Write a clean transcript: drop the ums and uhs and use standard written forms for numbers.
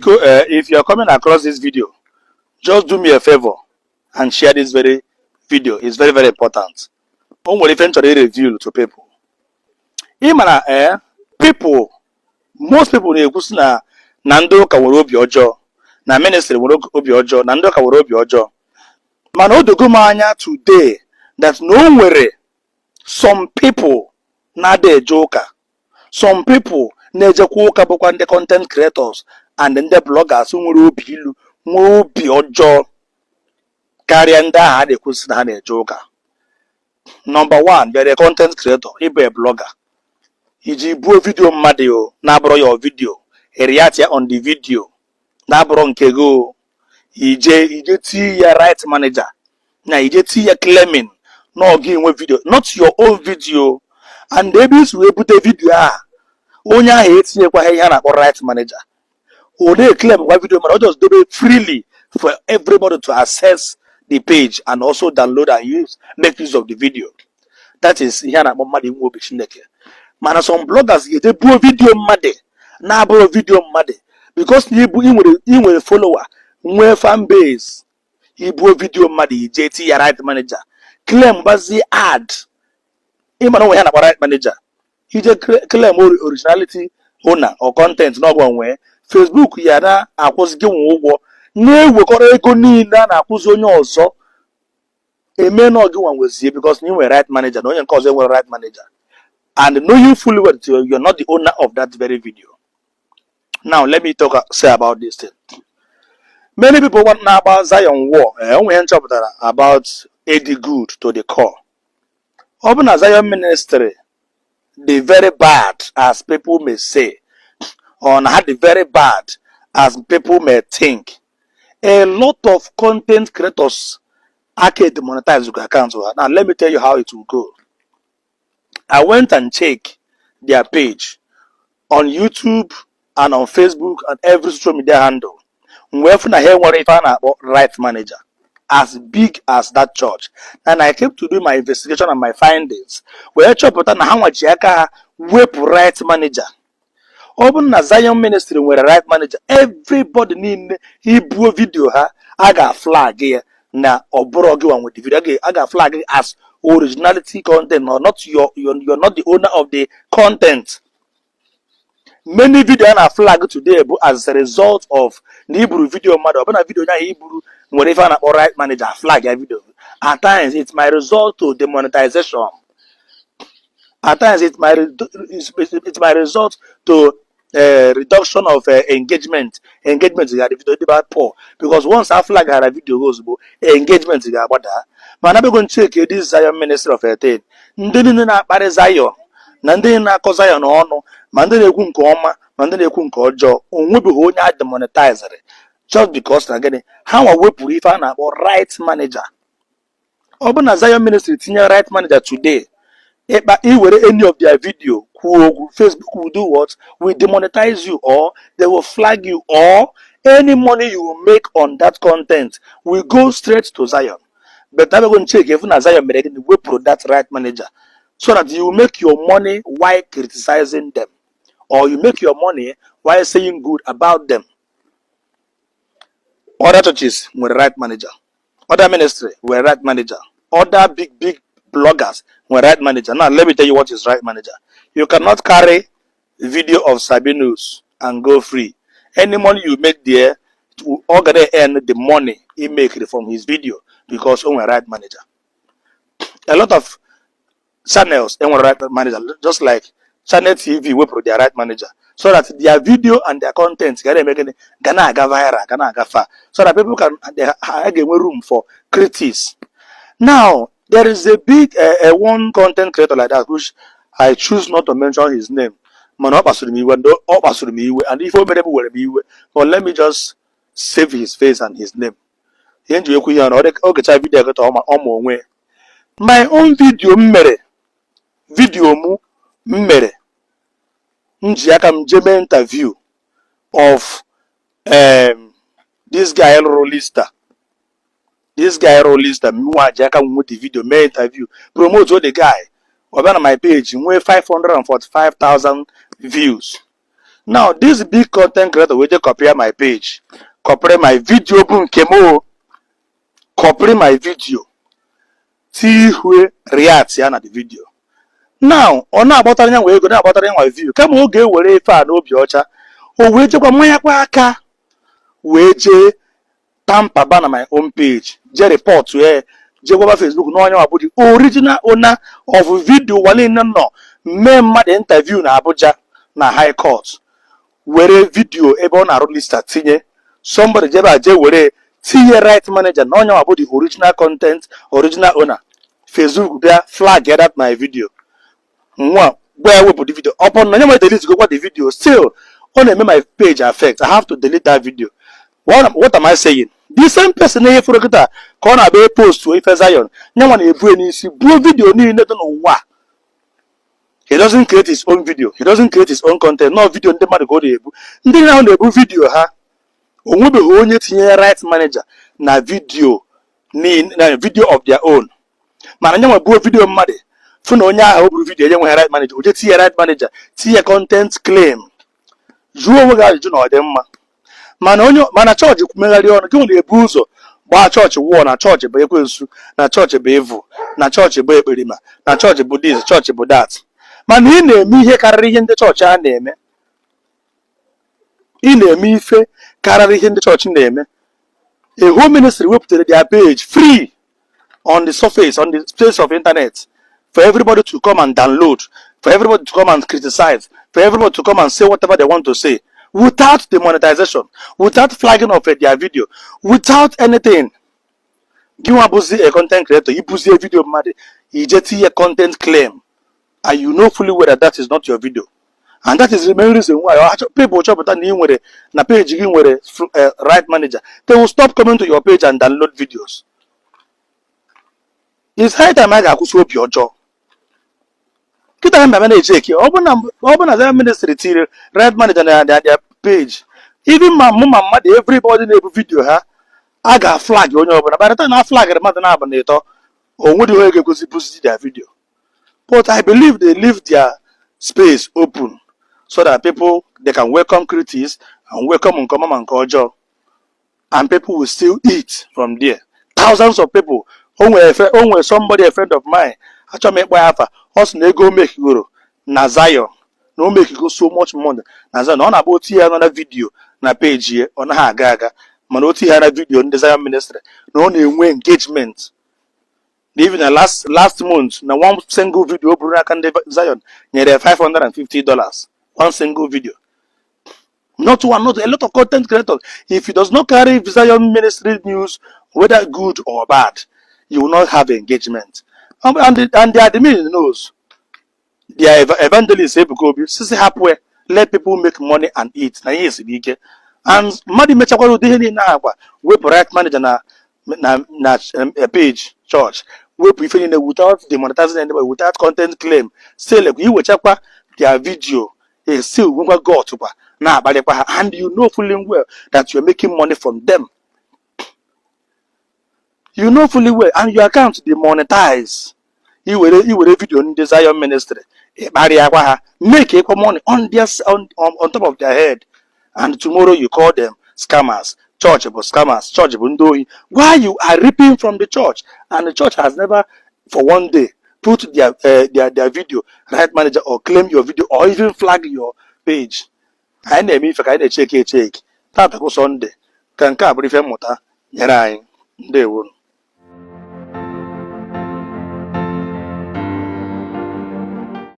Biko, if you are coming across this video, just do me a favor and share this very video. It's very, very important. O nwere ife m chọrọ reveal to people. Ị ma na people, most people na-ekwu sị na ndị ụka nwere obi ọjọọ, na ministry nwere obi ọjọọ, na ndị ụka nwere obi ọjọọ. Mana o dogo m anya today that na o nwere some people na-ada eje ụka, some people na-ejekwa ụka, bụkwa ndị content creators and ndị bloggers nwere obi ilu, nwee obi ọjọọ karịa ndị ahụ a na-ekwusi na ha na-eje ụka. Number one, you're a content creator, ịbụ a blogger, iji buo video mmadụ o na-abụrụ your video, react ya on the video na-abụrụ nke gị o, ije tii ya right manager, na ije tii ya claiming na ọ gị nwe video, not your own video. And ebe isi wee bute video a, onye ahụ etinyekwa ihe a na-akpọ right manager, ọ na-eclaim kwa video, mana ọ just dobe freely for everybody to access the page and also download and use, make use of the video. That is ihe a na-akpọ mmadụ inwe obi Chineke. Mana some bloggers ga-eje buo video mmadụ na-abụrụ video mmadụ, because na ibu ị nwere follower, nwee fan base, ibuo video mmadụ, ije ti ya right manager, claim gbazie ad. Ịmara onwe ya na-akpọ right manager, ije claim originality owner or content n'ọgwa nwee Facebook ya na-akwụzi gị nwe ụgwọ, na-ewekọrọ ego niile a na-akwụzi onye ọzọ eme na ọgị nwa nwezie, because na ị nwere right manager na onye nke ọzọ enwere right manager, and knowing fully well that you're not the owner of that very video. Now let me talk, say about this thing. Many people want na-agba Zion war. Onwe ihe nchọpụtara about Eddie good to the core. Ọ bụ na Zion Ministry dị very bad as people may say, or na ha dị very bad as people may think, a lot of content creators aka demonetize account ha. Now let me tell you how it will go. I went and check their page on YouTube and on Facebook and every social media handle. M wee fụ na ha enwere ife a na-akpọ right manager, as big as that church. And I came to do my investigation and my findings, wee chọpụta na ha nwaji aka ha wepụ right manager. Ọ bụrụ na Zion Ministry nwere right manager, everybody niile ibuo video ha, a ga-flag ya na ọ bụrụ gị nwa nwe the video. A ga-flag as originality content or not, you're not the owner of the content. Many video a na flag today bụ as a result of na iburu video mmadụ, ọbụna video onye ahụ iburu nwere ife a na-akpọ right manager, flag ya video. At times it might result to demonetization. At times it might result to reduction of engagement. Engagement ga video dịba poor, because once a flag gara video gị, ozugbo engagement ga-agbada. Mana abịago ncheke this Zion Ministry of 18, ndị niile na-akparị Zion na ndị niile na-akọ Zion ọnụ, ma ndị na-ekwu nke ọma ma ndị na-ekwu nke ọjọọ, onwebeghị onye a demonetizere, just because na gịnị? Ha nwa wepụrụ ife a na-akpọ right manager. Ọ bụ na Zion Ministry tinye right manager today, ịkpa iwere any of their video kwuo okwu, Facebook will do what? Will demonetize you, or they will flag you, or any money you will make on that content will go straight to Zion. But abịago ncheke efu na Zion mere gịnị? Wepụrụ that right manager so that you make your money while criticizing them, or you make your money while saying good about them. Other churches nwere right manager, other ministry nwere right manager, other big big bloggers nwere right manager. Now let me tell you what is right manager. You cannot carry video of Sabinus and go free. Any money you make there, ọ ga earn the money he make from his video, because o nwere right manager. A lot of channels enwere right manager, just like Channel TV wepụrụ their right manager so that their video and their content ga na-eme gịnị? Ga na-aga viral, ga na-aga far, so that people can, they ha ga-enwe room for critics. Now there is a big one content creator like that, which I choose not to mention his name, mana ọ kpasuru m iwe, ọ kpasuru m iwe, and ife o mere m were m iwe. But let me just save his face and his name. Ihe m ji ekwu ihe na ọ gecha video kịta, ọ ma onwe ya. My own video m mere, video mụ m mere, m ji aka m jee mee interview of this guy rụrụ Lista, this guy rụrụ Lista. Mụnwa ji aka m nweta video, mee interview, promote the guy. Ọ bịa na my page nwee 545,000 views. Now this big content creator wee je copy my page, copy my video bụ nke m o, copy my video, tinye react ya na the video. Now ọ na-agbatara ya nwa ego, na-agbatara ya nwa view. Kama ọ ga-ewere ife a n'obi ọcha, o wee jekwa mmanyakwa aka wee jee tamper ba na my own page, jee report ya, jee gwaba Facebook na onye bụ the original owner of video ụwa niile nọ mee mmadụ interview na Abuja na High Court, were video ebe ọ na-arụ lista tinye. Somebody jebe a jee were tinye right manager na onye bụ the original content, original owner. Facebook bịa flag that my video. Nwa gwa ya wepụ the video. Upon na onye nwe delete gokwa the video, still ọ na-eme my page affect. I have to delete that video. What am I saying? The same person na-efuru kịta ka ọ na-abịa post ife Zion nyanwa na-ebu n'isi buo video niile dị n'ụwa. He doesn't create his own video, he doesn't create his own content. No video ndị mmadụ ka ọ na-ebu. Ndị ahụ na-ebu video ha, o nwebeghị onye tinyere right manager na video na video of their own. Mana nyanwa buo video mmadụ, fụ na onye ahụ o buru video enye nweghị right manager, o je tinye right manager, tinye content claim. Jụọ onwe gị ajụjụ na ọ dị mma. Mana onye mana chọọchị megharị ọnụ gị nwere ebu ụzọ gbaa chọọchị wụọ na chọọchị bụ ekwensu, na chọọchị bụ evil, na chọọchị bụ ekperima, na chọọchị bụ this, chọọchị bụ that. Mana ị na-eme ihe karịrị ihe ndị chọọchị a na-eme. Ị na-eme ife karịrị ihe ndị chọọchị na-eme. A whole ministry wepụtara their page free on the surface, on the space of internet, for everybody to come and download, for everybody to come and criticize, for everybody to come and say whatever they want to say, without the monetization, without flagging of their video, without anything. Gị nwa bụzi a content creator, ibuzie video mmadụ, ije tinye content claim, and you know fully well that that is not your video. And that is the main reason why people chọpụta na ị nwere na page gị nwere right manager, they will stop coming to your page and download videos. It's high time a ga-akwụsị obi ọjọọ. Kịta mbịa na-eche eke, ọ bụ na Zion Ministry tiri right manager na their page, even ma mụ ma mmadụ, everybody na-ebu video ha, a ga-flag onye ọbụla. By the time na flagịrị mmadụ na-abụ na ịtọ, o nwedịghị onye ga-egosi buzi their video. But I believe they leave their space open so that people, they can welcome critics and welcome nke ọma ma nke ọjọọ, and people will still eat from there. Thousands of people. O nwere somebody, a friend of mine, achọrọ m ịkpọ ya afa, ọ sị na ego o mekigoro na Zion, na o mekigo so much money na Zion, na ọ na-agba otu ya nọ na video na page ya, ọ naghị aga aga, mana otu ya na video ndị Zion Ministry na ọ na-enwe engagement, na even na last last month, na one single video o buru n'aka ndị Zion nyere ya $550, one single video. Not one, not a lot of content creators, if he does not carry Zion Ministry news, whether good or bad, you will not have engagement. And the admin knows their evangelist Ebuka Obi sisi hapụ ya, let people make money and eat, na ihe siri ike. And mmadụ mechakwara ụdị ihe niile ahụ, wepụ right manager na page church, wepụ ife niile without demonetizing anybody, without content claim, still iwechakwa their video, still nwekwa God kwa na-akparịkwa ha. And you know fully well that you're making money from them. You know fully well, and your account dey monetize. Iwere video ndị Zion Ministry ịkparịakwa ha, make ekwa money on top of their head, and tomorrow you call them scammers. Church bụ scammers, church bụ ndị ohi. Why you are reaping from the church, and the church has never for one day put their video right manager or claim your video or even flag your page? Anyị na-eme ife ka anyị na-echeki echeki. Tata bụ Sunday, ka nke a bụrụ ife mmụta nyere anyị. Ndewo.